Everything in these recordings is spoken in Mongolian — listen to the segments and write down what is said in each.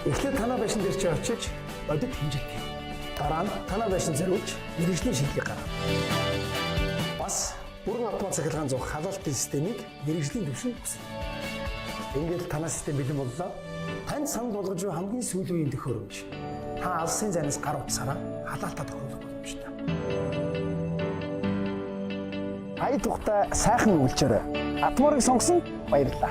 Эхлээд танаа байшин дээр чи очиж бодит хэмжилт хий. Дараа нь танаа байшин зориулж мэргэжлийн шийдлийг гаргана. Бас бүрэн автомат цахилгаан зуух халаалтын системийг мэргэжлийн түвшинд өсгөнө. Ингээд танаа систем бэлэн боллоо. Танд санал болгож буй хамгийн сүүлийн үеийн төхөөрөмж. Та алсын зайнаас гар утсаараа халаалтаа тохируулах боломжтой. Ая тухтай сайхан өгүүлчээрэй. Атморыг сонгосон баярлалаа.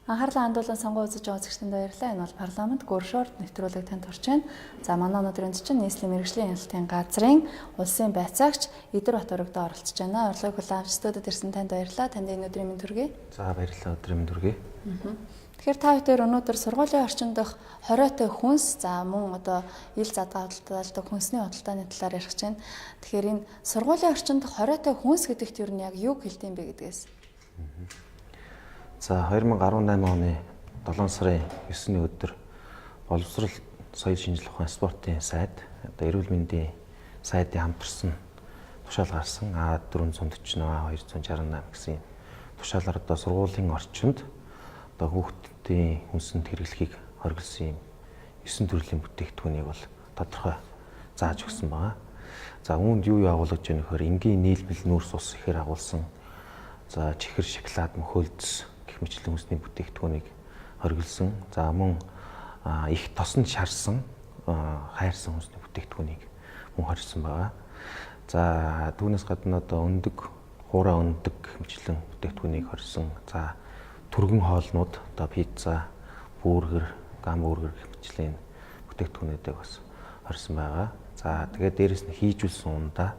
Анхаарлаа хандуулан сонгон үзэж байгаа үзэгчдэнд баярлалаа. Энэ бол парламент гөршорт нэвтрүүлэг танд хүрч байна. За манай өнөөдрийн зочин нийслэлийн мэргэжлийн хяналтын газрын улсын байцаагч Идэр Батөрөгдөө оролцож байна. Урилгыг хүлээн авч студид ирсэн танд баярлалаа. Танд энэ өдрийн мэнд хүргэе. За баярлалаа, өдрийн мэнд хүргэе. Тэгэхээр та бүхэн өнөөдөр сургуулийн орчин дох хориотой хүнс, за мөн одоо ил задгаа худалдаалдаг хүнсний худалдааны талаар ярих гэж байна. Тэгэхээр энэ сургуулийн орчин дох хориотой хүнс гэдэгт юу нь яг юу хэлдэм бэ гэдгээс. За 2018 оны 7 сарын 9-ний өдөр боловсрол соёл шинжилгээ ухаан спортын сайд одоо эрүүл мэндийн сайдын хамтарсан тушаал гарсан А449 А268 гэсэн тушаалаар одоо сургуулийн орчинд одоо хүүхдүүдийн хүнсэнд хэрэглэхийг хориглосон юм 9 төрлийн бүтээгдэхүүнийг бол тодорхой зааж өгсөн байгаа. За үүнд юу юу агуулгаж байна гэхээр энгийн нийлмэл нүүрс ус ихээр агуулсан, за чихэр, шоколад, мөхөөлдөс гэх мэтлэн хүнсний бүтээгдэхүүнийг хориглосон. За мөн их тосонд шарсан, хайрсан хүнсний бүтээгдэхүүнийг мөн хорьсон байгаа. За түүнээс гадна одоо өндөг, хуурай өндөг гэх мэтлэн бүтээгдэхүүнийг хорьсон. За түргэн хоолнууд одоо пицца, бургер, гамбургер гэх мэтлэн бүтээгдэхүүнүүдийг бас хорьсон байгаа. За тэгээд дээрэс нь хийжүүлсэн ундаа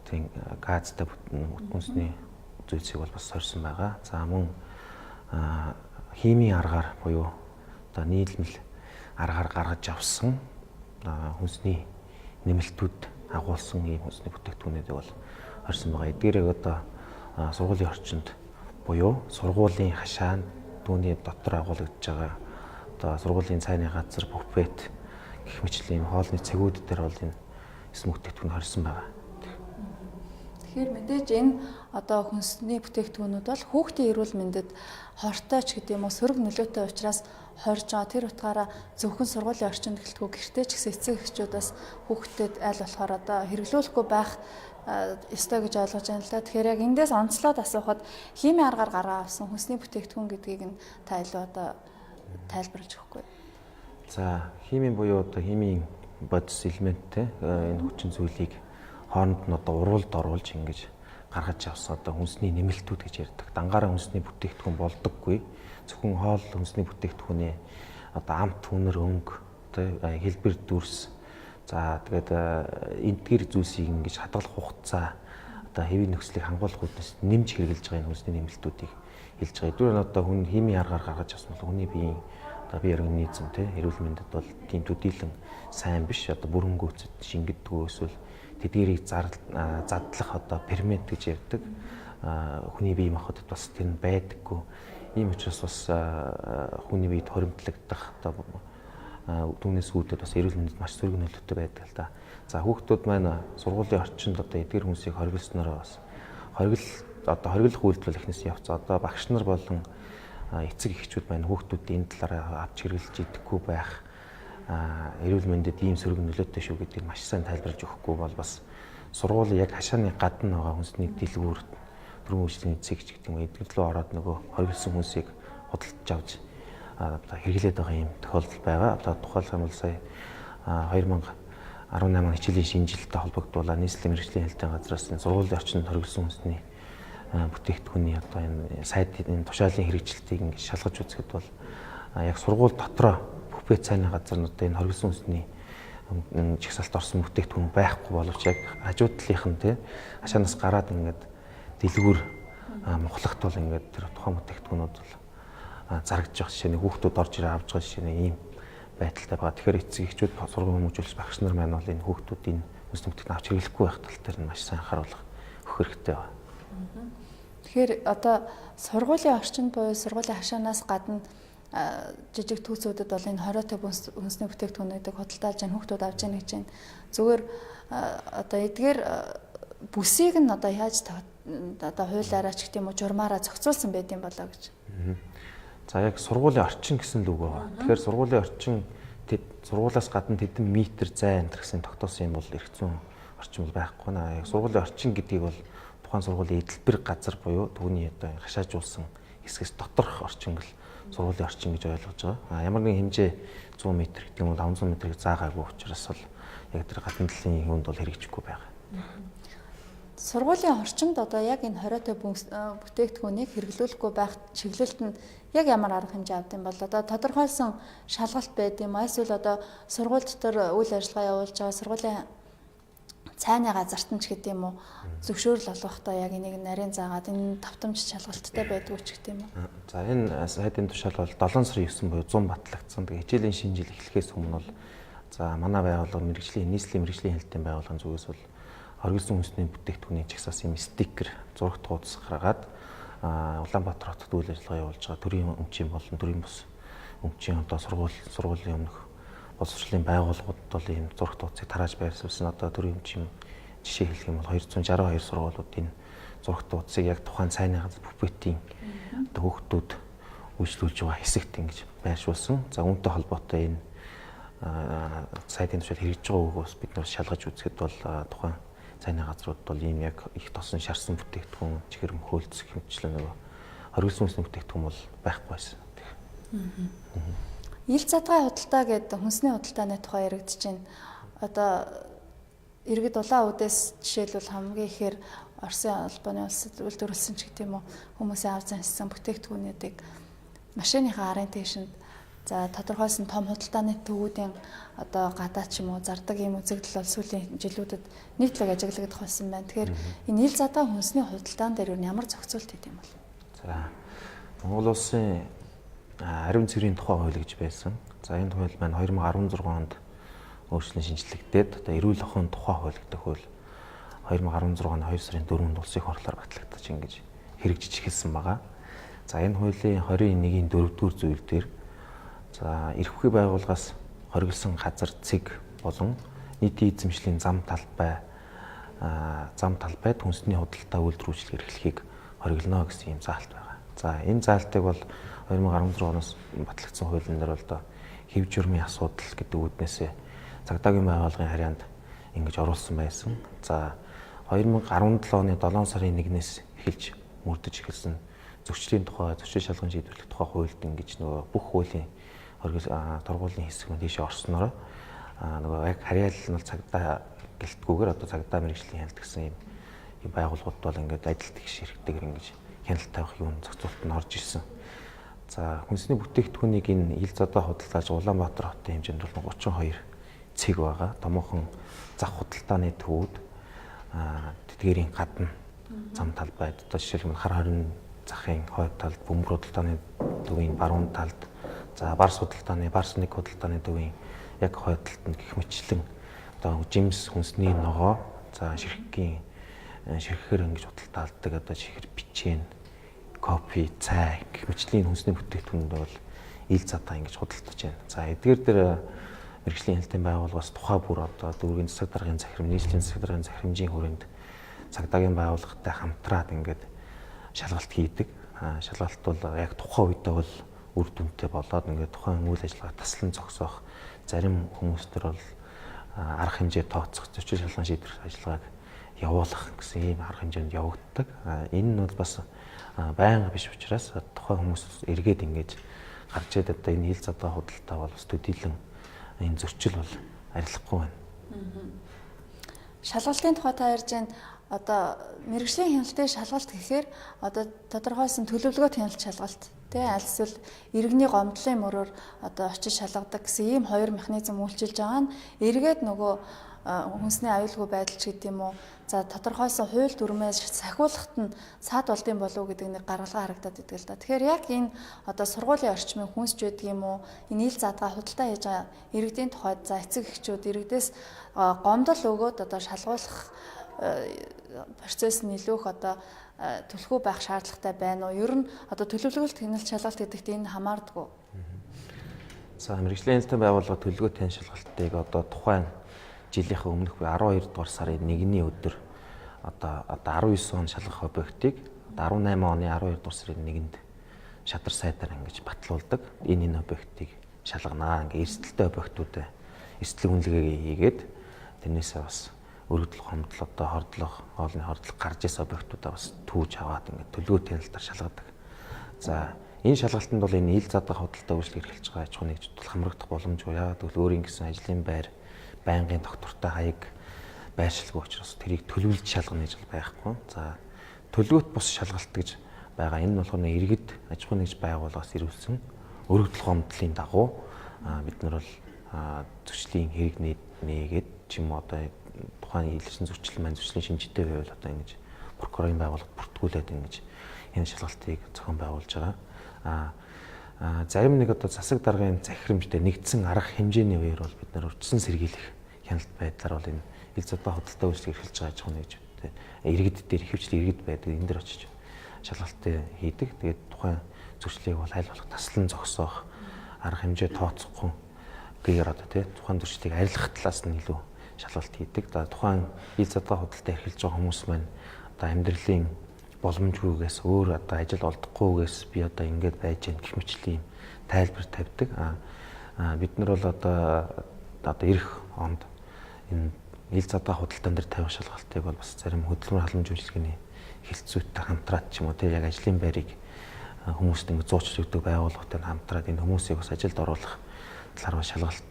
тийм газтай хүнсний зүйлсийг бол бас сорьсон байгаа. За мөн химийн аргаар буюу одоо нийлмэл аргаар гаргаж авсан хүнсний нэмэлтүүд агуулсан ийм хүнсний бүтээгдэхүүнүүдийг бол хорьсон байгаа. Эдгээрийг одоо сургуулийн орчинд буюу сургуулийн хашаанд түүний дотор агуулгадж байгаа одоо сургуулийн цайны газар, буфет гэх мэтлэн хоолны цэгүүд дээр бол энэ эс бүтээгдэхүүн хорьсон байгаа. Тэгэхээр мэдээж энэ одоо хүнсний бүтээгдэхүүнүүд бол хүүхдийн эрүүл мэндэд хортой ч гэдэг юм уу сөрөг нөлөөтэй учраас хорж байгаа. Тэр утгаараа зөвхөн сургуулийн орчинд гэлтгүй гэртээ ч гэсэн эцэг эхчүүд бас хүүхдэд аль болохоор одоо хэрэглүүлэхгүй байх ёстой гэж ойлгож байна л да. Тэгэхээр яг эндээс онцлоод асуухад химийн аргаар гаргаа авсан хүнсний бүтээгдэхүүн гэдгийг нь та илүү одоо тайлбарлаж өгөхгүй. За химийн буюу одоо химийн бодис элементтэй энэ хүчин зүйлийг хооронд нь одоо уруулд оруулж ингэж гаргаж авсан одоо хүнсний нэмэлтүүд гэж ярьдаг. Дангаараа хүнсний бүтээгдэхүүн болдоггүй. Зөвхөн хоол хүнсний бүтээгдэхүүний одоо амт хүнэр өнгө, хэлбэр дүрс, за тэгээд эдгэр зүйлсийг ингэж хадгалах хугацаа, одоо хэвийн нөхцөлийг хангуулах үүднээс нэмж хэрэглэж байгаа энэ хүнсний нэмэлтүүдийг хэлж байгаа. Эдгээр нь одоо хүн химийн аргаар гаргаж авсан бол хүний биеийн одоо бие организм те эрүүл мэндэд бол тийм төдийлөн сайн биш. Одоо бүрэн гүйцэд шингэдэггүй эсвэл тэдгэрийг задлах одоо фермент гэж ярьдаг. Хүний бие махбодод бас тэр нь байдаггүй. Ийм учраас бас хүний биед хоримтлагдах одоо түүнээс үүдээд бас эрүүл мэндэд маш сөрөг нөлөөтэй байдаг л да. За хүүхдүүд маань сургуулийн орчинд одоо эдгэр хүнсийг хориглоснороо бас хоригл одоо хориглох үйлдэл эхнээс явц. Одоо багш нар болон эцэг эхчүүд маань хүүхдүүдийн энэ талаараа авч хэрэглэж идэхгүй байх, эрүүл мэндэд ийм сөрөг нөлөөтэй шүү гэдгийг маш сайн тайлбарлаж өгөхгүй бол бас сургуулийн яг хашааны гадна байгаа хүнсний дэлгүүр, дөрвөн үйлчлэгийн цэг ч гэдэг юм эдгэр рүү ороод нөгөө хориглосон хүнсийг худалдаж авч одоо хэрэглээд байгаа юм тохиолдол байгаа. Одоо тухайлах юм бол сая 2018 оны хичээлийн шинжилэлтэй холбогдуулаад нийслэлийн мэргэжлийн хяналтын газраас энэ сургуулийн орчинд хориглосон хүнсний бүтээгдэхүүний одоо энэ сайд энэ тушаалын хэрэгжилтийг ингэж шалгаж үзэхэд бол яг сургууль дотроо буфет цайны газар нь одоо энэ хориглосон хүнсний жагсаалт орсон бүтээгдэхүүн байхгүй боловч яг хажуу талынх нь тий хашаанаас гараад ингээд дэлгүүр мухлагт бол ингээд тэр тухайн бүтээгдэхүүнүүд бол зарагдж байгаа жишээ нь хүүхдүүд орж ирээ авч байгаа жишээ нь ийм байдалтай байгаа. Тэгэхээр эцэг эхчүүд, сургуулийн хүмүүжүүлэгч багш нар маань бол энэ хүүхдүүдийн хүнсний бүтээгдэхүүн авч хэрэглэхгүй байх тал дээр нь маш сайн анхааруулах өгөх хэрэгтэй байна. Тэгэхээр одоо сургуулийн орчинд буюу сургуулийн хашаанаас гадна жижиг түүцүүдэд бол энэ хориотой хүнсний бүтээгдэхүүнүүдийг худалдаалж яах хүүхдүүд авч яах гэж байна. Зүгээр одоо эдгээр бүсийг нь одоо яаж одоо хуулиараа ч гэх юм уу журмаараа зохицуулсан байд юм болоо гэж. За яг сургуулийн орчин гэсэн л үг байгаа. Тэгэхээр сургуулийн орчин тэд сургуулиас гадна тэдэн метр зай энэ гэсэн тогтоосон юм бол эрх зүйн орчин бол байхгүй наа. Яг сургуулийн орчин гэдгийг бол тухайн сургуулийн эдэлбэр газар буюу түүний одоо хашаажуулсан хэсгээс доторх орчин гэл сургуулийн орчин гэж ойлгож байгаа. А ямар нэгэн хэмжээ 100 м гэдэг юм бол 500 м-ийг заагаагүй учраас бол яг тэр гадна талын юунд бол хэрэгжихгүй байгаа. Сургуулийн орчинд одоо яг энэ хориотой бүтээгдэхүүнийг хэрэглүүлэхгүй байх чиглэлд нь яг ямар арга хэмжээ авд юм бол одоо тодорхойлсон шалгалт байд юм эсвэл одоо сургууль дотор үйл ажиллагаа явуулж байгаа сургуулийн цайны газарт нь ч гэдэг юм уу зөвшөөрөл олгохдоо яг энийг нарийн заагаад энэ давтамж шалгалттай байдгүй ч гэдэг юм уу. За энэ сайдын тушаал бол 7 сарын 9 буюу 100 батлагдсан. Тэгээ хичээлийн шинэ жил эхлэхээс өмнө бол за манай байгууллага мэргэжлийн нийслэлийн мэргэжлийн хяналтын байгууллагын зүгээс бол хоригдсон хүнсний бүтээгдэхүүний жагсаас юм стикер зурагт хуудас гаргаад Улаанбаатар хотод үйл ажиллагаа явуулж байгаа төрийн өмчийн болон төрийн бус өмчийн одоо сургуулийн өмнөх боловсролын байгууллагуудад бол ийм зурагт хуудсыг тарааж байршуулсан. Одоо төрийн өмчийн жишээ хэлэх юм бол 262 сургуулиуд энэ зурагт хуудсыг яг тухайн цайны газар буфетийн одоо хүүхдүүд үйлчлүүлж байгаа хэсэгт ингэж байршуулсан. За үүнтэй холбоотой энэ сайдын тушаал хэрэгжиж байгаа үг бас бид нар шалгаж үзэхэд бол тухайн цайны газрууд бол ийм яг их тосон шарсан бүтээгдэхүүн, чихэр мөхөөлцөх хэмжлэн нөгөө хоригдсон хүнсний бүтээгдэхүүн бол байхгүй байсан. Ил задгай худалдаа гэдэг хүнсний худалдааны тухай яригдж байна. Одоо иргэд улаан үдээс жишээлбэл хамгийн ихээр Оросын холбооны улсад үйлдвэрлэсэн ч гэдэг юм уу хүмүүсийн авч заншсан бүтээгдэхүүнүүдийг машиныхаа арын тийшэнд за тодорхойлсон том худалдааны төвүүдийн одоо гадаа ч юм уу зардаг юм үзэгдэл бол сүүлийн жилүүдэд нийтлэг ажиглагдах болсон байна. Тэгэхээр энэ ил задгай хүнсний худалдаан дээр юу ямар зохицуулт хийх юм бол? За Монгол улсын ариун цэврийн тухай хууль гэж байсан. За энэ хууль маань 2016 онд өөрчлөн шинжлэгдээд одоо эрүүл ахуйн тухай хууль гэдэг хууль 2016 оны 2 сарын 4-нд улсын хурлаар батлагдаж ингэж хэрэгжиж эхэлсэн байгаа. За энэ хуулийн 21-ийн 4-р зүйл дээр за эрх бүхий байгууллагаас хориглосон газар цэг болон нийтийн эзэмшлийн зам талбай хүнсний худалдаа үйлдвэр үйлчилгээ эрхлэхийг хориглоно гэсэн ийм заалт байгаа. За энэ заалтыг бол 2016 оноос батлагдсан хуулийн дээр бол одоо хэв журмын асуудал гэдэг үүднээсээ цагдаагийн байгууллагын харьяанд ингэж оруулсан байсан. За 2017 оны 7 сарын 1-ээс эхэлж мөрдөж эхэлсэн зөрчлийн тухай, зөрчил шалган шийдвэрлэх тухай хуульд ингэж нөгөө бүх хуулийн торгуулийн хэсэг нь тийшээ орснороо нөгөө яг харьяалал нь бол цагдаа гэлтгүүгээр одоо цагдаа мэргэжлийн хяналт гэсэн юм байгууллагууд бол ингээд адил тэгш хэрэгтэйгээр ингэж хяналт тавих юм зохицуулт нь орж ирсэн. За хүнсний бүтээгдэхүүнийг энэ ил задаа худалдааж Улаанбаатар хотын хэмжээнд бол 32 цэг байгаа. Томоохон зах худалдааны төвүүд тэдгээрийн гадна зам талбайд одоо жишээлбэл хар хорин захын хойд талд, бөмбөр худалдааны төвийн баруун талд, за барс худалдааны, барс нэг худалдааны төвийн яг хойд талд нь гэх мэтчлэн одоо жимс хүнсний ногоо, за ширхгийн ширхээр ингэж худалдаалдаг одоо чихэр бичэн, кофе, цай гэх мэтчлийн хүнсний бүтээгдэхүүнд бол ил задаа ингэж худалдаж байна. За эдгээр дээр мэргэжлийн хяналтын байгууллагаас тухай бүр одоо дүүргийн засаг даргын захирам, нийслэлийн засаг даргын захирамжийн хүрээнд цагдаагийн байгууллагатай хамтраад ингээд шалгалт хийдэг. Шалгалт бол яг тухайн үедээ бол үр дүнтэй болоод ингээд тухайн үйл ажиллагаа таслан зогсоох, зарим хүмүүс төр бол арга хэмжээ тооцох, зөрчил шалган шийдвэр ажиллагааг явуулах гэсэн ийм арга хэмжээнд явагддаг. Энэ нь бол бас байнга биш учраас тухайн хүмүүс эргээд ингэж гарч ирээд одоо энэ хил задгаа худалдаа бол бас төдийлөн энэ зөрчил бол арилахгүй байна. Шалгалтын тухай та ярьж байна. Одоо мэргэжлийн хяналтын шалгалт гэхээр одоо тодорхойлсон төлөвлөгөөт хяналт шалгалт тий аль эсвэл иргэний гомдлын мөрөөр одоо очиж шалгадаг гэсэн ийм хоёр механизм үйлчилж байгаа нь эргээд нөгөө хүнсний аюулгүй байдал ч гэдэг юм уу за тодорхойлсон хууль дүрмээс сахиулахт нь саад болдсон болов уу гэдэг нэг гаргалгаа харагдаад идэг л да. Тэгэхээр яг энэ одоо сургуулийн орчмын хүнсч байдаг юм уу энэ ил задгаа худалдаа хийж байгаа иргэдийн тухайд за эцэг эхчүүд иргэдээс гомдол өгөөд одоо шалгуулах процесс нь илүү их одоо түлхүү байх шаардлагатай байна уу? Ер нь одоо төлөвлөгөлт хяналт шалгалт гэдэгт энэ хамаардаггүй. За, мэргэжлийн хяналтын байгууллага төлөвлөгөөтэй шалгалтыг одоо тухайн жилийнхээ өмнөх 12 дугаар сарын 1-ний өдөр одоо 19 он шалгах объектыг 18 оны 12 дугаар сарын 1-нд шадар сайдаар ингэж батлуулдаг. Энэ объектыг шалганаа. Ингээ эрсдэлтэй объектуудаа эрсдлийн үнэлгээгээ хийгээд тэрнээсээ бас өргөдөл хомдлол одоо хордлого, хоолны хордлого гарч ирсэн объектуудаа бас түүж аваад ингээд төлөвлөгөөтэй хяналтаар шалгадаг. За, энэ шалгалтанд бол энэ ил задгах худалдаа үйлчлэг эрхэлж байгаа аж ахуйн нэгжүүд бол хамрагдах боломжгүй. Яагаад гэвэл өөрийн гэсэн ажлын байр, байнгын тогтвортой хаяг байршилгүй учраас тэрийг төлөвлөж шалгана гэж байхгүй. За, төлөвлөгөөт бус шалгалт гэж байгаа. Энэ нь болохоор иргэд аж ахуйн нэгж байгууллагаас ирүүлсэн өргөдөл гомдлын дагуу бид нар бол зөрчлийн хэрэг нээгээд ч юм уу одоо тухайн илэрсэн зөрчил маань зөрчлийн шинжтэй байвал одоо ингэж прокурорын байгууллагад бүртгүүлээд ингэж энэ шалгалтыг зохион байгуулж байгаа. Зарим нэг одоо засаг даргын захирамжтай нэгдсэн арга хэмжээний үеэр бол бид нар урьдчилан сэргийлэх хяналт байдлаар бол энэ ил задгаа худалдаа үйлчлэг эрхэлж байгаа аж ахуйн нэгж иргэд дээр ихэвчлэн иргэд байдаг энэ дээр очиж шалгалтыг хийдэг. Тэгээд тухайн зөрчлийг бол аль болох таслан зогсоох арга хэмжээ тооцохгүй гээр одоо тий тухайн зөрчлийг арилгах талаас нь илүү шалгалт хийдэг. За, тухайн ил задгаа худалдаа эрхэлж байгаа хүмүүс маань одоо амьдралын боломжгүйгээс өөр одоо ажил олдохгүйгээс би одоо ингэж байж гэн гэх мэтлийн тайлбар тавьдаг. Бид нар бол одоо ирэх онд энэ ил задгаа худалдаан дээр тавих шалгалтыг бол бас зарим хөдөлмөр халамж үйлчилгээний хэлтсүүдтэй хамтраад ч юм уу тий яг ажлын байрыг хүмүүст ингэ зуучлах өгдөг байгууллагатай хамтраад энэ хүмүүсийг бас ажилд оруулах талаар бас шалгалт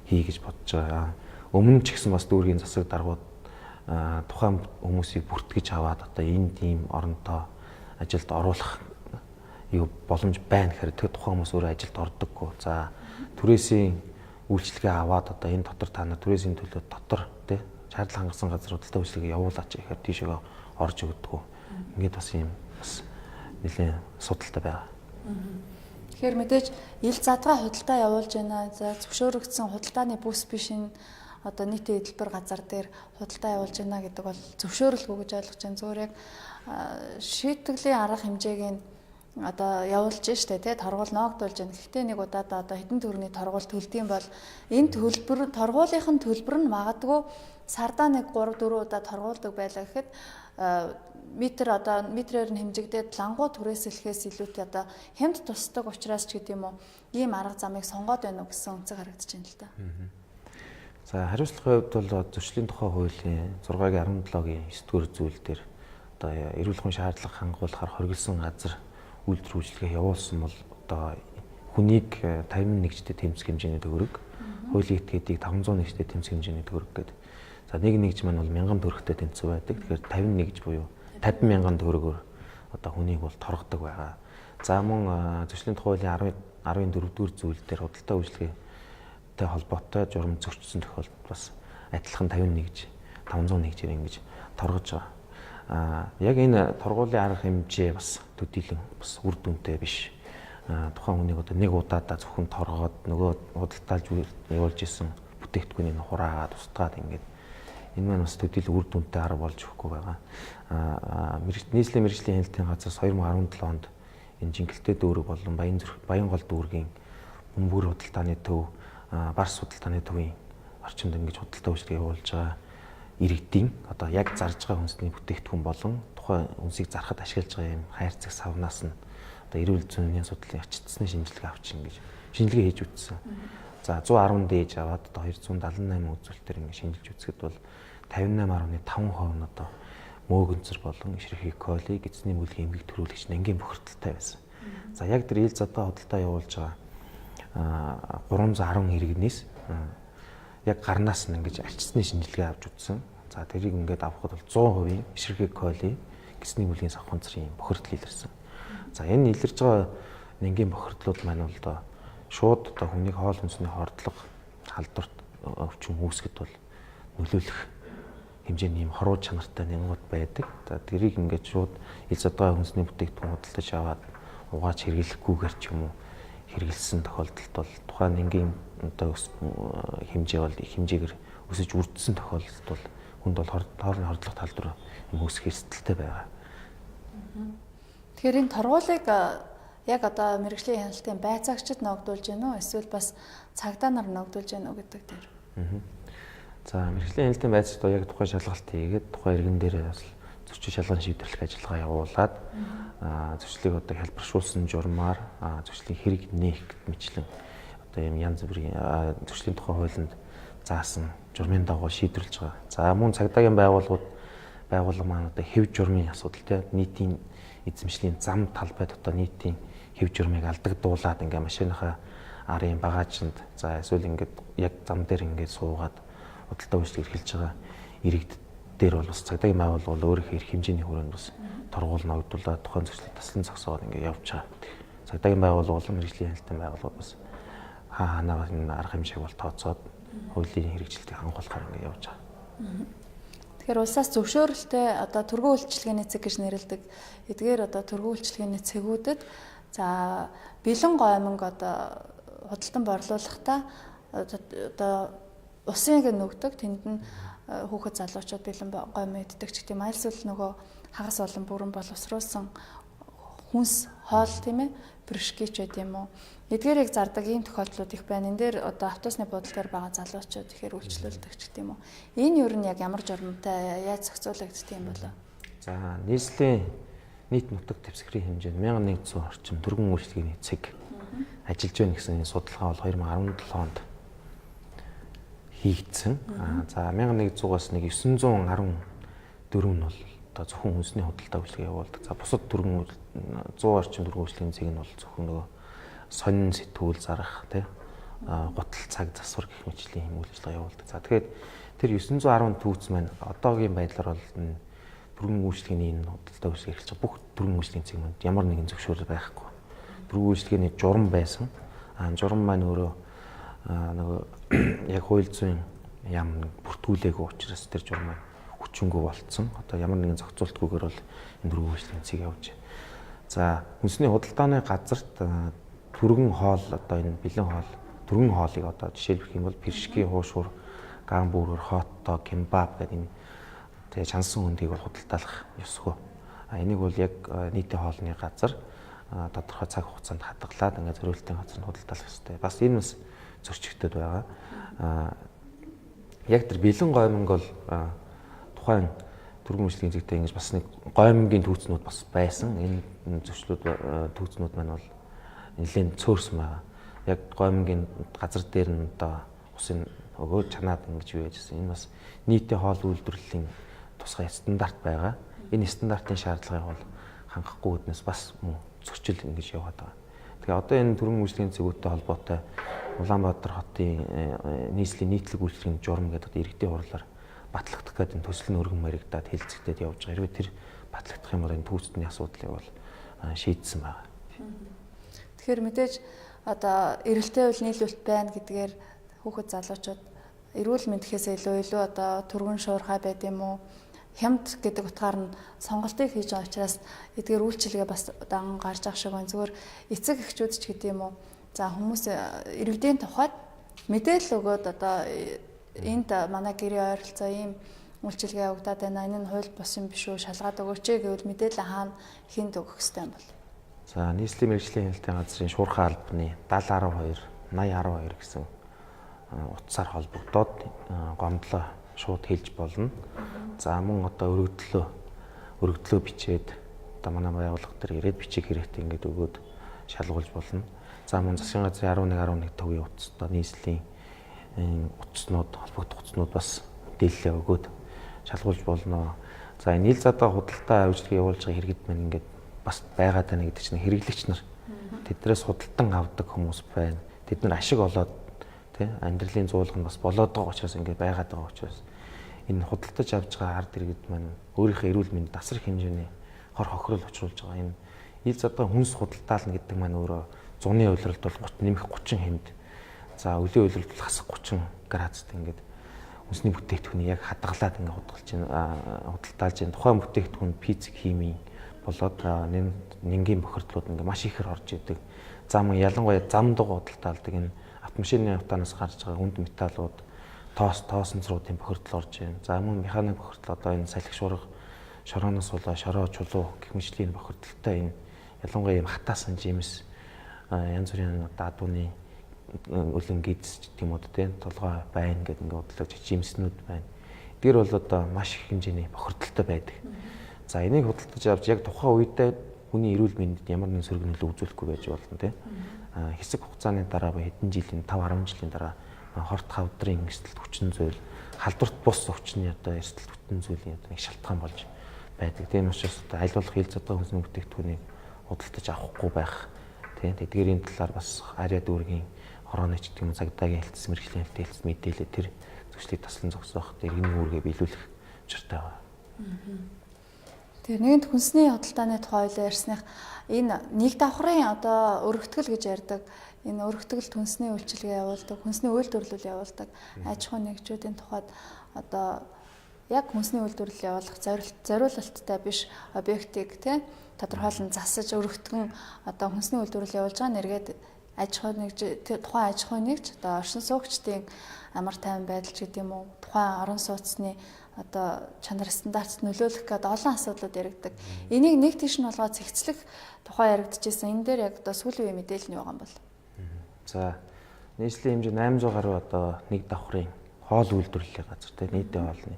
хий гэж бодож байгаа. Өмнө ч гэсэн бас дүүргийн засаг даргууд тухайн хүмүүсийг бүртгэж аваад одоо энэ тийм оронтой ажилд оруулах юу боломж байна гэхээр тэр тухайн хүмүүс өөрөө ажилд ордоггүй. За, түрээсийн үйлчилгээ аваад одоо энэ дотор та нар түрээсийн төлөө дотор тий шаардлага хангасан газар худалдаа үйлчилгээ явуулаач гэхээр тийшээ орж өгдөггүй. Ингээд бас юм бас нэлээд асуудалтай байгаа. Тэгэхээр мэдээж ил задгаа худалдаа явуулж байна. За, зөвшөөрөгдсөн худалдааны бүс биш энэ одоо нийтийн эдэлбэр газар дээр худалдаа явуулж байна гэдэг бол зөвшөөрөлгүй гэж ойлгож байна. Зүгээр яг шийтгэлийн арга хэмжээг нь одоо явуулж штэ тий торгуул ноогдуулж байна. Гэхдээ нэг удаадаа одоо хэдэн төгрөгийн торгуул төлдөг юм бол энэ төлбөр торгуулийнх нь төлбөр нь магадгүй сардаа нэг 3 4 удаа торгуулдаг байлаа гэхэд метр одоо метрээр нь хэмжигдээд лангуу түрээсэлэхээс илүүтэй одоо хямд тусдаг учраас ч гэдэм үү ийм арга замыг сонгоод байна уу гэсэн өнцөг харагдаж байна л да. За, хариуцлагын хувьд бол зөрчлийн тухай хуулийн 6-гийн 17-гийн 9-р зүйл дээр одоо эрүүл мэндийн шаардлага хангуулахаар хоригдсон газар үйлдвэр үйлчилгээ явуулсан бол одоо хүнийг 51 житэй тэмцэх хэмжээний төгрөг, хуулийн этгээдийг 501 житэй тэмцэх хэмжээний төгрөг гэдэг. За, нэг нэгж маань бол 1000 төгрөгтэй тэмцэх байдаг. Тэгэхээр 51 гэж буюу 50 мянган төгрөгөөр одоо хүнийг бол торгодог байгаа. За, мөн зөрчлийн тухай хуулийн 10-14 дугаар зүйл дээр худалдаа үйлчилгээтэй холбоотой журам зөрчсөн тохиолдолд бас адилхан 51 гэж 501 жир ингэж торгож байгаа. Яг энэ торгуулийн арга хэмжээ бас төдийлөн бас үр дүнтэй биш. Тухайн хүнийг одоо нэг удаадаа зөвхөн торгоод нөгөө худалдаалж явуулж исэн бүтээгдэхүүнийг хураагаад устгаад ингээд энэ маань бас төдийлөн үр дүнтэй арга болж өгөхгүй байгаа. Нийслэлийн мэргэжлийн хяналтын газраас 2017 онд энэ Жингэлтэй дүүрэг болон Баянгол дүүргийн бөмбөр худалдааны төв, Барс худалдааны төвийн орчинд ингэж худалдаа үйлчилгээ явуулж байгаа иргэдийн одоо яг зарж байгаа хүнсний бүтээгдэхүүн болон тухайн хүнсийг зархад ашиглаж байгаа юм хайрцаг савнаас нь одоо эрүүл зүйн судлалын ачтсны шинжилгээ авч ингэж шинжилгээ хийж үзсэн. За, 110 дээж аваад одоо 278 үзүүлэлтээр ингэж шинжилж үзэхэд бол 58.5% нь одоо мөөгөнцөр болон Escherichia coli эзний мүлгийн эмгэг төрүүлэгч нангийн бохирдолтой байсан. За, яг тэр ил задгаа худалдаа явуулж байгаа 310 иргэнээс яг гарнаас нь ингэж альчсны шинжилгээ авч үзсэн. За, тэрийг ингээд авахд бол 100% Escherichia coli гэсний мүлгийн савханцрын бохирдол илэрсэн. За, энэ илэрж байгаа нангийн бохирдлууд маань бол одоо шууд одоо хүний хоол хүнсний хордлого, халдварт өвчин үүсгэд бол нөлөөлөх хэмжээний юм хоруу чанартай нянгууд байдаг. За, тэрийг ингээд шууд ил задгаа хүнсний бүтээгдэхүүн худалдаж аваад угааж хэрэглэхгүйгээр ч юм уу хэрэглэсэн тохиолдолд бол тухайн нангийн одоо хэмжээ бол их хэмжээгээр өсөж үрдсэн тохиолдолд бол хүнд бол хоолны хордлого талбар юм үүсэх эрсдэлтэй байгаа. Тэгэхээр энэ торгуулийг Яг одоо мэргэжлийн хяналтын байцаагчид ногдуулж гэнэ үү? Эсвэл бас цагдаа нар ногдуулж гэнэ үү гэдэг дээр. За, мэргэжлийн хяналтын байцаагчид яг тухайн шалгалт хийгээд тухайн иргэн дээр бас зөрчил шалган шийдвэрлэх ажиллагаа явуулаад зөрчлийг одоо хялбаршуулсан журмаар зөрчлийн хэрэг нээх мэтчлэн одоо ийм янз бүрийн зөрчлийн тухай хуулинд заасан журмын дагуу шийдвэрлэж байгаа. За, мөн цагдаагийн байгууллага маань одоо хэв журмын асуудал те нийтийн эзэмшлийн зам талбайд одоо нийтийн хэв журмыг алдагдуулаад ингээ машиныхаа арын багаажинд за эсвэл ингээд яг зам дээр ингээд суугаад худалдаа үйлчлэг эрхэлж байгаа иргэд дээр бол бас цагдаагийн байгууллага бол өөрийнхөө эрх хэмжээний хүрээнд бас торгуул ногдуулаад тухайн зөрчлийг таслан зогсоогоод ингээд явж байгаа. Цагдаагийн байгууллага болон мэргэжлийн хяналтын байгууллага бас хаа ханаа энэ арга хэмжээг бол тооцоод хуулийн хэрэгжилтийг хангуулахаар ингээд явж байгаа. Тэгэхээр улсаас зөвшөөрөлтэй одоо түргэн үйлчилгээний цэг гэж нэрлэдэг. Эдгээр одоо түргэн үйлчилгээний цэгүүдэд за бэлэн гоймонг одоо худалдан борлуулахдаа одоо усын нөгдөг тэнд нь хүүхэд залуучууд бэлэн гоймон иддэг ч гэдэм. Альсвал нөгөө хагас болон бүрэн боловсруулсан хүнс хоол тийм ээ брюшки ч байд юм уу. Эдгээрийг зардаг ийм тохиолдлууд их байна. Энэ дээр одоо автобусны буудлын дээр байгаа залуучууд ихээр үйлчлүүлдэг ч гэдэм үү. Энэ юу нь яг ямар журамтай яаж зохицуулагддаг юм болоо? За, нийслэлийн нийт нутаг дэвсгэрийн хэмжээнд 1100 орчим түргэн үйлчилгээний цэг ажиллаж байна гэсэн энэ судалгаа бол 2017 онд хийгдсэн. За, 1100-аас нэг 914 нь бол одоо зөвхөн хүнсний худалдаа үйлчилгээ явуулдаг. За, бусад түргэн 100 орчим түргэн үйлчилгээний цэг нь бол зөвхөн нөгөө сонин сэтгүүл зарах тий гутал цаг засвар гэх мэтчлийн юм үйл ажиллагаа явуулдаг. За, тэгэхээр тэр 910 түүц маань одоогийн байдлаар бол энэ түргэн үйлчилгээний энэ худалдаа үйлчилгээ эрхэлж байгаа бүх түргэн үйлчилгээний цэг манд ямар нэгэн зөвшөөрөл байхгүй. Түргэн үйлчилгээний журам байсан. Журам маань өөрөө нөгөө яг хууль зүйн яам бүртгүүлээгүй учраас тэр журам маань хүчингүй болцсон. Одоо ямар нэгэн зохицуултгүйгээр бол энэ түргэн үйлчилгээний цэг явж. За, хүнсний худалдааны газарт түргэн хоол одоо энэ бэлэн хоол түргэн хоолыг одоо жишээлбэх юм бол пиршки, хуушуур, гамбургер, хот дог, кимбаб гэдэг энэ тэгээ чансан хөндгийг бол худалдаалах ёсгүй. Энийг бол яг нийтийн хоолны газар тодорхой цаг хугацаанд хадгалаад ингээд зориултын газар нь худалдаалах ёстой. Бас энэ бас зөрчигдөд байгаа. Яг тэр бэлэн гоймонг бол тухайн түргэн үйлчилгээний зэгтээ ингэж бас нэг гоймонгийн түүцнүүд бас байсан. Энэ зөрчлүүд түүцнүүд маань бол нэлээд цөөрсөн байгаа. Яг гоймонгийн газар дээр нь одоо усын өгөө чанаад ингэж юу яжсэн. Энэ бас нийтийн хоол үйлдвэрлэлийн тусгай стандарт байгаа. Энэ стандартын шаардлагыг бол хангахгүй үүднээс бас мөн зөрчил ингэж яваад байгаа. Тэгээ одоо энэ түргэн үйлчилгээний цэгүүдтэй холбоотой Улаанбаатар хотын нийслэлийн нийтлэг үйлчилгээний журам гэдэг иргэдийн хурлаар батлагдах гэдэг энэ төсөл нь өргөн баригдаад хэлцэгдээд явж байгаа. Хэрвээ тэр батлагдах юм бол энэ түүцний асуудлыг бол шийдсэн байгаа. Тэгэхээр мэдээж одоо эрэлтэй үйл нийлүүлэлт байна гэдгээр хүүхэд залуучууд эрүүл мэндхээс илүү одоо түргэн шуурхай байд юм уу? Хямд гэдэг утгаар нь сонголтыг хийж байгаа учраас эдгээр үйлчилгээ бас дан гарч ах шиг байна. Зүгээр эцэг эхчүүд ч гэдэг юм уу? За, хүмүүс иргэдийн тухайд мэдээлэл өгөөд одоо энд манай гэрээ ойролцоо ийм үйлчилгээ явагдаад байна. Энэ нь хууль бус юм биш үү? Шалгаад өгөөч гэвэл мэдээлэл хаана хүнд өгөх ёстой юм бол? За, нийслэлийн мэргэжлийн хяналтын газрын шуурхай албаны 7012 8012 гэсэн утсаар холбогдоод гомдлоо шууд хэлж болно. За, мөн одоо өргөдлөө бичээд одоо манай байгууллага дээр ирээд бичих хэрэгтэй ингээд өгөөд шалгуулж болно. За, мөн засгийн газрын 11 11 төвийн утас одоо нийслэлийн утаснууд холбогдох утаснууд бас мэдээлэлээ өгөөд шалгуулж болно. За, энэ ил задаа худалдаа үйлчилгээ явуулж байгаа иргэд маань ингээд бас байгаад байна гэдэг чинь хэрэглэгч нар тэднээс худалдан авдаг хүмүүс байна. Тэд нар ашиг олоод тий амьдралын зуулга нь бас болоод байгаа учраас ингээд байгаад байгаа учраас энэ худалдаж авч байгаа ард иргэд маань өөрийнхөө эрүүл мэнд тасрах хэмжээний хор хохирол учруулж байгаа. Энэ ил задгаа хүнс худалдаална гэдэг маань өөрөө зуны улиралд бол 30 нэмэх 30 хэмд. За, өлийн улиралд бол хасах 30 градусд ингээд хүнсний бүтээгдэхүүнийг яг хадгалаад ингээд худалдаж байна. Тухайн бүтээгдэхүүн физик, химийн болоод нэнгийн бохирдлууд ингээд маш ихээр орж идэг. За, мөн ялангуяа зам дуг худалдаалдаг энэ автомашины утаанаас гарч байгаа хүнд металлууд, тоосонцруудын бохирдол орж байна. За, мөн механик бохирдол одоо энэ салхи шуурга шорооноос болоо шороо чулуу гэх мэтлийн бохирдолтой энэ Ялангуяа ийм хатаасан жимс, янз бүрийн одоо адууны өлөн гидс гэдэг юм уу те, толгой байна гэдэг ингээд бодлоо жимснүүд байна. Эдгээр бол одоо маш их хэмжээний бохирдолтой байдаг. За, энийг худалдаж авч яг тухайн үедээ хүний эрүүл мэндэд ямар нэгэн сөрөг нөлөө үзүүлэхгүй байж болно те. Хэсэг хугацааны дараа, хэдэн жилийн, 5 10 жилийн дараа хорт хавдрын эрсдэлт хүчин зүйл, халдварт бус өвчний одоо эрсдэлт хүчин зүйлийн одоо нэг шалтгаан болж байдаг. Тийм учраас одоо аль болох ил задгай хүнсний бүтээгдэхүүнийг худалдаж авахгүй байх. Тийм, тэдгээрийн талаар бас Арьяа дүүргийн хорооны ч гэдэг юм, цагдаагийн хэлтс, мэргэжлийн хэлтс мэдээлэл тэр зөрчлийг таслан зогсоох, иргэний үүргээ биелүүлэх учиртай байна. Тэр нэгэнт хүнсний худалдааны тухай ойлоо ярьсных энэ нэг давхрын одоо өргөтгөл гэж ярьдаг. Энэ өргөтгөл хүнсний үйлчилгээ явуулдаг, хүнсний үйлдвэрлэл явуулдаг аж ахуйн нэгжүүдийн тухайд одоо яг хүнсний үйлдвэрлэл явуулах зориулалттай биш объектыг тий тодорхойлон засаж өргөтгөн одоо хүнсний үйлдвэрлэл явуулж байгаа нэргээд аж ахуй нэгж, тухайн аж ахуйн нэгж одоо оршин суугчдын амар тайван байдал ч гэдэг юм уу, тухайн орон сууцны одоо чанар стандартд нөлөөлөх гэдэг олон асуудлууд яригддаг. Энийг нэг тийш нь болгоод зэгцлэх тухай яригдчихсэн. Энэ дээр яг одоо сүүлийн үеийн мэдээлэл нь юу байгаа юм бол? За, нийслэлийн хэмжээ 800 гаруй одоо нэг давхрын хоол үйлдвэрлэлийн газар те, нийтийн хоолны.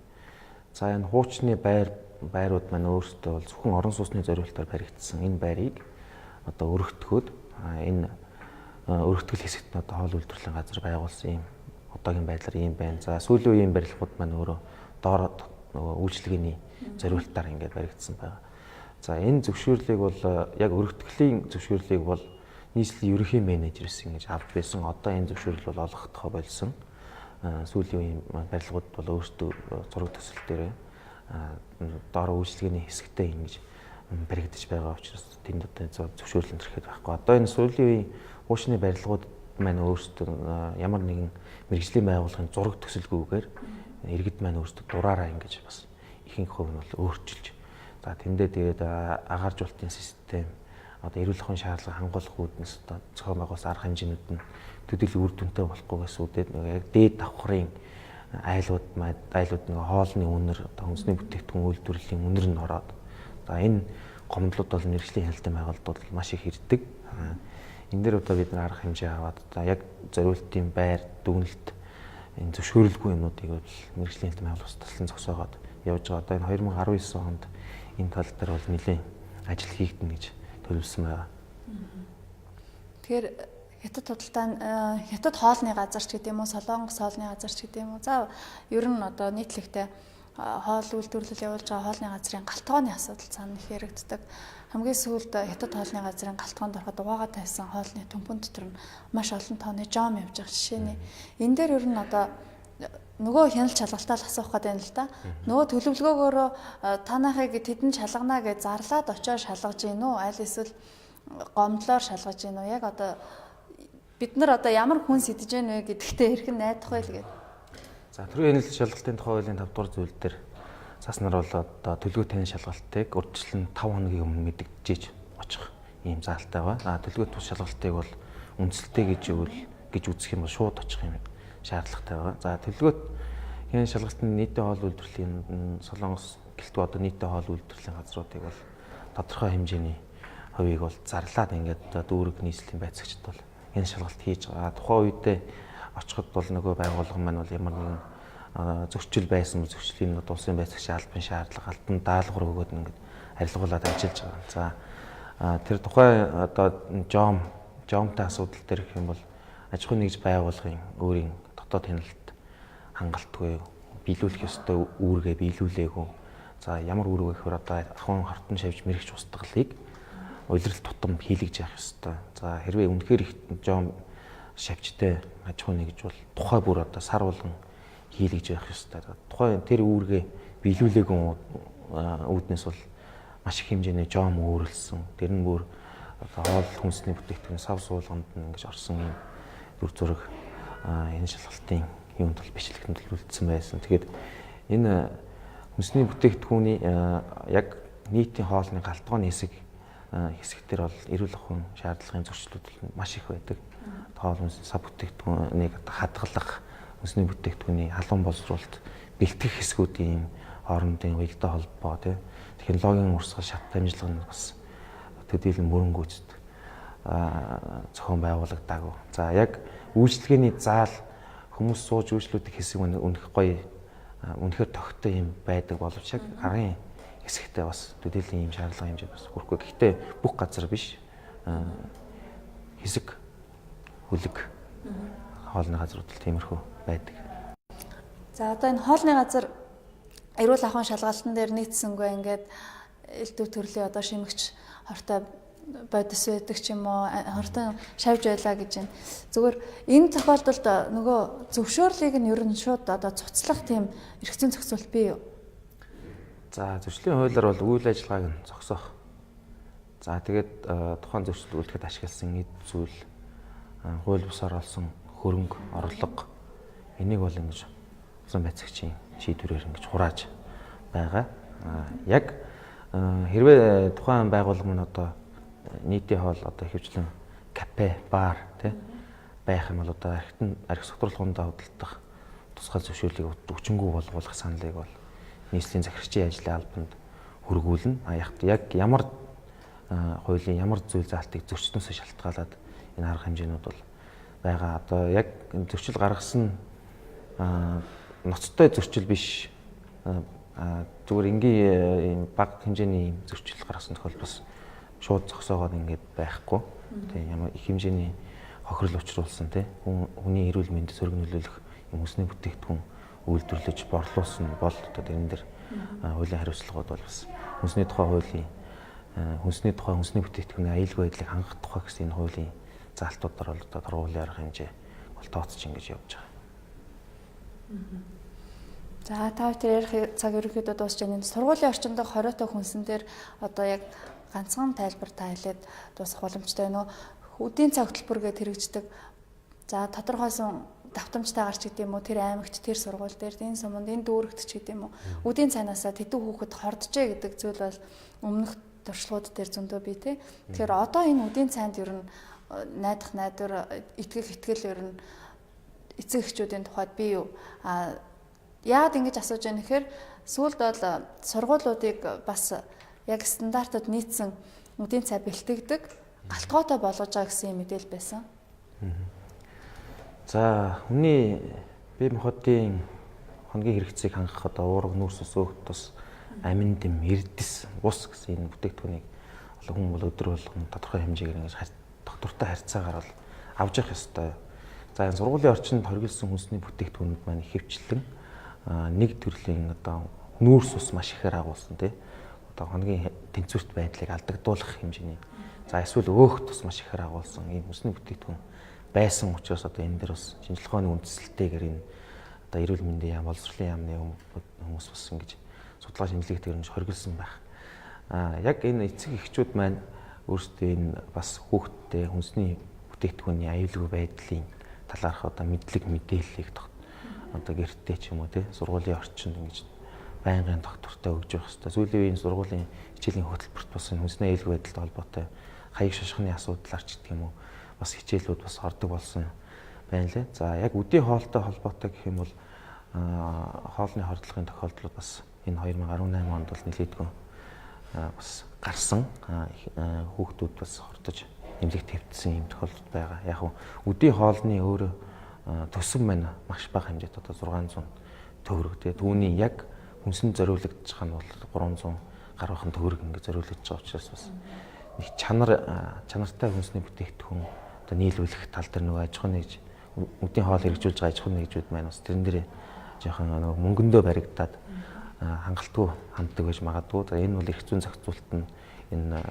За, энэ хуучны байрууд маань өөрсдөө бол зөвхөн орон сууцны зориултаар баригдсан. Энэ байрыг одоо өргөтгөөд энэ өргөтгөл хэсэгт нь одоо хоол үйлдвэрлэлийн газар байгуулсан юм одоогийн байдлаар ийм байна. За, сүүлийн үеийн барилгууд маань өөрөө доор нөгөө үйлчилгээний зориултаар ингээд баригдсан байгаа. За, энэ зөвшөөрлийг бол яг өргөтгөлийн зөвшөөрлийг бол нийслэлийн ерөнхий менежерээс ингэж авч байсан. Одоо энэ зөвшөөрөл бол олгохдохоо болсон. Сүүлийн үеийн барилгууд бол өөрсдөө зураг төсөл дээр доор үйлчилгээний хэсэгтээ ингэж баригдаж байгаа учраас тэнд одоо зөвшөөрөл төрөхөд байхгүй. Одоо энэ сүүлийн үеийн хуучны барилгууд маань өөрсдөө ямар нэгэн мэргэжлийн байгууллагын зураг төсөлгүйгээр иргэд маань өөрсдөө дураараа ингэж бас ихэнх хувь нь бол өөрчилж, за тэндээ тэгээд агааржуулалтын систем, одоо эрүүл ахуйн шаардлага хангуулах үүднээс одоо зохион байгуулсан арга хэмжээнүүд нь төдийл үр дүнтэй болохгүйгээс үүдээд нэг яг дээд давхрын айлууд нэг хоолны үнэр, одоо хүнсний бүтээгдэхүүн үйлдвэрлэлийн үнэр нь ороод, за энэ гомдлууд бол мэргэжлийн хяналтын байгууллагад бол маш их ирдэг. Энэ дээр одоо бид нар арга хэмжээ аваад одоо яг зориултын байр дүгнэлт энэ зөвшөөрөлгүй юмнуудыг бол мэргэжлийн хяналтын байгууллагаас таслан зогсоогоод явж байгаа. Одоо энэ 2019 онд энэ тал дээр бол нэлээд ажил хийгдэнэ гэж төлөвлөсөн байгаа. Тэгэхээр хятад худалдаа, хятад хоолны газар ч гэдэг юм уу, солонгос хоолны газар ч гэдэг юм уу. За, ер нь одоо нийтлэгтээ хоол үйлдвэрлэл явуулж байгаа хоолны газрын галтгооны асуудал цаана их яригддаг. Хамгийн сүүлд хятад хоолны газрын галтгоонд ороход угаагаа тавьсан хоолны төмпөн дотор нь маш олон тооны жом явж байгаа жишээний. Энэ дээр ер нь одоо нөгөө хяналт шалгалтаа л асуух гэдэг юм л да. Нөгөө төлөвлөгөөгөөрөө танахыг тэдэн шалгана гэж зарлаад очиод шалгаж гин үү? Аль эсвэл гомдлоор шалгаж гин үү? Яг одоо бид нар одоо ямар хүнс идэж гэнэ вэ гэдэгтээ хэрхэн найдах вэ л гэдэг. За, төрийн хяналт шалгалтын тухай хуулийн 5 дугаар зүйл дээр цааснаар бол одоо төлгөө танин шалгалтыг урьдчилан 5 хоногийн өмнө мэдэгдэж очих ийм заалтай байгаа. А төлгөө тус шалгалтыг бол үндсэлтэй гэж үл гэж үзэх юм бол шууд очих юм шаардлагатай байгаа. За, төлгөөт хяналт шалгалтын нийтийн хоол үйлдвэрлэлийн Солонгос гэлтгүй одоо нийтийн хоол үйлдвэрлэлийн газруудыг бол тодорхой хэмжээний хувийг бол зарлаад ингээд дүүрэг нийслэлийн байцаагчид бол энэ шалгалт хийж байгаа. Тухайн үедээ очиход бол нөгөө байгууллага маань бол ямар нэгэн зөрчил байсан зөрчлийн улсын байцаагч албан шаардлага, албан даалгавар өгөөд ингээд арилгуулад ажиллаж байгаа. За, тэр тухайн одоо жомтой асуудал дээр гэх юм бол аж ахуйн нэгж байгууллагын өөрийн дотоод хяналт хангалтгүй, биелүүлэх ёстой үүргээ биелүүлээгүй. За, ямар үүрэг вэ гэхээр одоо ахуйн хортон шавж мэрэгч устгалыг улирал тутам хийлгэж явах ёстой. За, хэрвээ үнэхээр их жом шавжтай аж ахуйн нэгж бол тухай бүр одоо сар болгон хийлгэж явах ёстой. Тухайн тэр үүргээ биелүүлээгүй үүднээс бол маш их хэмжээний жом өөрлөсөн. Тэр нь бүр одоо хоол хүнсний бүтээгдэхүүн сав суулганд нь ингэж орсон юм дүр зураг энэ шалгалтын юунд бол бичлэгтэнд бол үлдсэн байсан. Тэгэхээр энэ хүнсний бүтээгдэхүүний яг нийтийн хоолны галтгооны хэсэг дээр бол эрүүл ахуйн шаардлагын зөрчлүүд маш их байдаг. Хоол хүнсний сав бүтээгдэхүүнийг хадгалах, хүнсний бүтээгдэхүүний халуун боловсруулалт, бэлтгэх хэсгүүдийн хоорондын уялдаа холбоо, тий, технологийн урсгал, шат дамжлага нь бас төдийлөн бүрэн гүйцэд зохион байгуулагдаагүй. За яг үйлчилгээний заал хүмүүс сууж үйлчлүүлдэг хэсэг үнэх гоё үнэхээр тогттой юм байдаг боловч яг гарын хэсэгтээ бас төдийлөн ийм шаардлага хэмжээ бас хүрэхгүй. Гэхдээ бүх газар биш. Хэсэг хүлэг хоолны газрууд л тиймэрхүү байдаг. За одоо энэ хоолны газар эрүүл ахуйн шалгалтан дээр нийцсэнгүй ингээд элдв төрлийн одоо шимэгч хортой бодис байдаг ч юм уу, хортой шавж байлаа гэж байна. Зүгээр энэ тохиолдолд нөгөө зөвшөөрлийг нь ер нь шууд одоо цуцлах тийм эрх зүйн зохицуулт бий юу? За зөрчлийн хуулиар бол үйл ажиллагааг нь зогсоох. За тэгээд тухайн зөрчил үйлдэхэд ашигласан эд зүйл, хууль бусаар олсон хөрөнгө, орлого энийг бол ингэж улсын байцаагчийн шийдвэрээр ингэж хурааж байгаа. Яг хэрвээ тухайн байгууллага маань одоо нийтийн хоол одоо ихэвчлэн кафе, бар тий байх юм бол одоо архитан архи согтруулгуундаа худалдах тусгай зөвшөөрлийг хүчингү болгох саналыг бол нийслэлийн захирагчийн ажлын албанд хүргүүлнэ. А яг ямар хуулийн ямар зүйл заалтыг зөрчснөөсөө шалтгаалаад энэ арга хэмжээнүүд бол байгаа. Одоо яг зөрчил гаргасан ноцтой зөрчил биш, зүгээр энгийн бага хэмжээний зөрчил гаргасан тохиолдол бас шууд зогсоогоод ингээд байхгүй. Тийм ямар их хэмжээний хохирол учруулсан тий хүний эрүүл мэндэд сөрөг нөлөөлөх юм хүнсний бүтээгдэхүүн үйлдвэрлэж борлуулсан бол одоо тэрэн дээр хуулийн хариуцлагууд бол бас хүнсний тухай хуулийн хүнсний тухай хүнсний бүтээгдэхүүний аюулгүй байдлыг хангах тухай гэсэн энэ хуулийн заалтуудаар бол одоо торгуулийн арга хэмжээ бол тооцож ингэж явж байгаа. За та хоёр ярих цаг ерөнхийдөө дуусч байна. Сургуулийн орчинд хориотой хүнсэн дээр одоо яг ганцхан тайлбар та хэлээд дуусгах боломжтой байна уу? Үдийн цаг хөтөлбөр гээд хэрэгждэг. За тодорхойсон давтамжтай гарч гэдэг юм уу? Тэр аймагт, тэр сургууль дээр, энэ суманд, энэ дүүрэгт ч гэдэг юм уу? Үдийн цаанаасаа тэдэн хүүхэд хорджээ гэдэг зүйл бол өмнөх туршлагууд дээр зөндөө бий тий. Тэгэхээр одоо энэ үдийн цайнд ер нь найдах найдвар, итгэх итгэл ер нь эцэг эхчүүдийн тухайд бий юу? А яагаад ингэж асууж байгаа нэхэр сүүлд бол сургуулиудыг бас яг стандартад нийцсэн үдийн цай бэлтгэдэг, галтгоотой болгож байгаа гэсэн юм мэдээлэл байсан. За хүний бие махбодын хоногийн хэрэгцээг хангах одоо уурга, нүүрс ус, өөх тус, амин дэм, эрдэс, ус гэсэн энэ бүтээгдэхүүнийг олон хүн бол өдөр болгон тодорхой хэмжээгээр ингэж доктортой харьцаагаар бол авч явах ёстой. За энэ сургуулийн орчинд хоригдсон хүнсний бүтээгдэхүүнүүд маань ихэвчлэн нэг төрлийн одоо нүүрс ус маш ихээр агуулсан тий. Одоо хоногийн тэнцвэрт байдлыг алдагдуулах хэмжээний. За эсвэл өөх тус маш ихээр агуулсан ийм хүнсний бүтээгдэхүүн байсан учраас одоо энэ дээр бас шинжилгээ ухааны үндсэлтэйгээр энэ одоо эрүүл мэндийн яам, боловсролын яамны хүмүүс бас ингэж судалгаа шинжилгээгээр ингэж хоригдсон байх. Яг энэ эцэг эхчүүд маань өөрсдөө энэ бас хүүхдтэй хүнсний бүтээгдэхүүний аюулгүй байдлын талаарх одоо мэдлэг мэдээллийг одоо гэртээ ч юм уу тий сургуулийн орчинд ингэж байнгын доктортой өгж явах хэрэгтэй. Сүүлийн үеийн сургуулийн хичээлийн хөтөлбөрт бас энэ хүнсний аюулгүй байдалтай холбоотой хаяг шашхны асуудлаар ч гэх юм уу бас хичээлүүд бас ордог болсон байна лээ. За яг үдийн хоолтой холбоотой гэх юм бол хоолны хордлогын тохиолдлууд бас энэ 2018 онд бол нэлээдгүй бас гарсан. Хүүхдүүд бас хордож эмнэлэг твдсэн юм тохиолдол байгаа. Яг нь үдийн хоолны өөрөө төсөв маань маш бага хэмжээт одоо 600 төгрөг тий. Түүний яг хүнсэнд зориулагдчих нь бол 300 гаруйхан төгрөг ингэ зориулагдж байгаа учраас бас нэг чанартай хүнсний бүтээгдэхүүн одоо нийлүүлэх тал дээр нөгөө аж ахуйн нэгж үдийн хоол хэрэгжүүлж байгаа аж ахуйн нэгжүүд маань бас тэрэн дээр жоохон нөгөө мөнгөндөө баригдаад хангалтгүй ханддаг байж магадгүй. За энэ бол эрх зүйн зохицуулалт нь энэ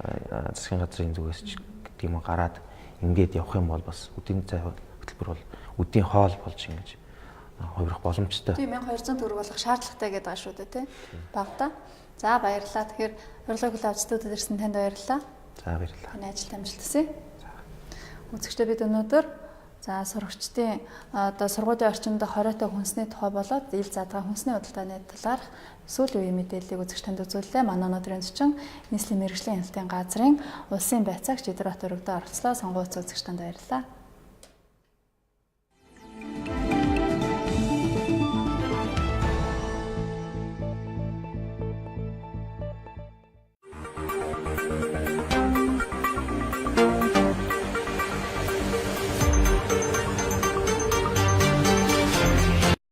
засгийн газрын зүгээс ч гэдэг юм гараад ингээд явах юм бол бас үдийн цай хөтөлбөр бол үдийн хоол болж ингэж хувирах боломжтой. Тийм 1200 төгрөг болох шаардлагатай гэдэг байгаа шүү дээ тий. Багада. За баярлалаа. Тэгэхээр урилгыг хүлээн авч студид ирсэн танд баярлалаа. За баярлалаа. Таны ажилд амжилт хүсье. Үзэгчдээ бид өнөөдөр за сурагчдын одоо сургуулийн орчинд хориотой хүнсний тухай болоод ил задгаа хүнсний худалдааны талаарх сүүлийн үеийн мэдээллийг үзэгч танд үзүүллээ. Манай өнөөдрийн зочин нийслэлийн мэргэжлийн хяналтын газрын улсын байцаагч Идэр Бат өргөдөө оролцлоо. Сонгуй үзэгч танд баярлалаа.